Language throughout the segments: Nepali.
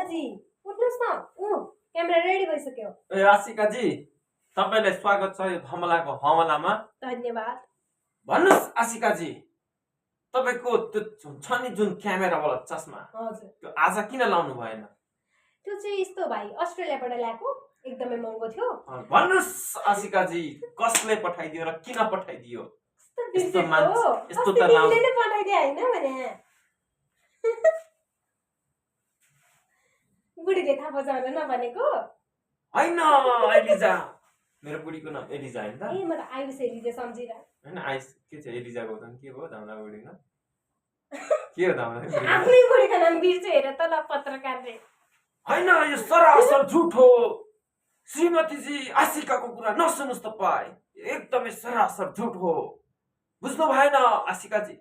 आशिकाजी उठ्नुस् न क्यामेरा रेडी भइसक्यो ए आशिकाजी तपाईलाई स्वागत छ यो हमलाको हमलामा धन्यवाद भन्नुस् आशिकाजी तपाईको त्यो छ नि जुन क्यामेरा वाला चस्मा हजुर त्यो आज किन लाउनु भएन त्यो चाहिँ यस्तो भाइ अस्ट्रेलियाबाट ल्याएको एकदमै महँगो थियो भन्नुस् आशिकाजी कसले पठाइदियो र किन पठाइदियो यस्तो मान्छे यस्तो त तिमीले नै पठाइदिए हैन भने बुढीले थाहा बजाउन नभनेको हैन एलिजा मेरो बुढीको नाम एलिजा हैन त ए म त आयुष एलिजा सम्झिरा हैन आइस के छ एलिजाको त के भयो धामला बुढीको के हो धामला बुढी आफ्नै बुढीको नाम बिर्छु हेर त ल पत्रकारले हैन यो सरासर झुट हो श्रीमतीजी आशिकाको कुरा नसुन्नुस् तपाई एकदमै सरासर झुट हो बुझ्नु भएन आशिकाजी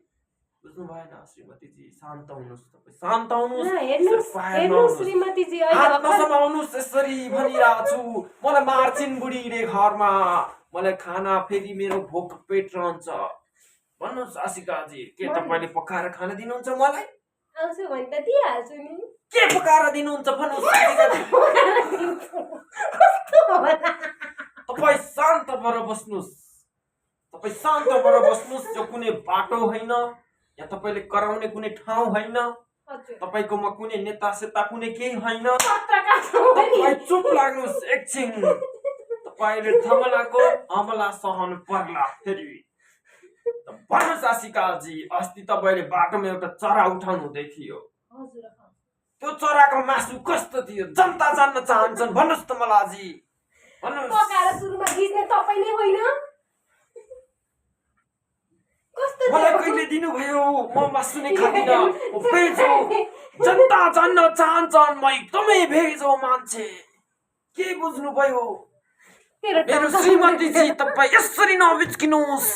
बुझ्नु भएन श्रीमतीजी शान्त हुनुस् तपाई शान्त हुनुस् हेर्नुस् श्रीमतीजी हात नसमाउनुस् यसरी भनिरहेको छु मलाई मार्छिन् बुढीले घरमा मलाई खाना फेरि मेरो भोक पेट रहन्छ भन्नुस् आशिकाजी के तपाईले पकाएर खान दिनुहुन्छ मलाई आउँछु भने त दिइहाल्छु नि के पकाएर दिनुहुन्छ भन्नुस् आशिकाजी तपाई शान्त भएर बस्नुस् तपाई शान्त भएर बस्नुस् यो कुनै बाटो हैन या तपाईले कराउने कुनै ठाउँ हैन तपाईकोमा कुनै नेता सेता कुनै केही हैन तपाई चुप लाग्नुस् एकछिन तपाईले थमलाको हमला सहनु पर्ला फेरि भन्नुस् आशिकाजी अस्ति तपाईले बाटोमा एउटा चरा उठाउनु देखियो त्यो चराको मासु कस्तो थियो जनता जान्न चाहन्छन् भन्नुस् त मलाई भन्नुस् पकाएर सुरुमा खिच्ने तपाई नै होइन कस्तो मलाई कहिले दिनुभयो म मासु नै खादिन म भेज हो जनता जान्न चाहन्छन् म एकदमै भेज हो मान्छे के बुझ्नु भयो मेरो श्रीमतीजी तपाई यसरी नबिच्किनुस्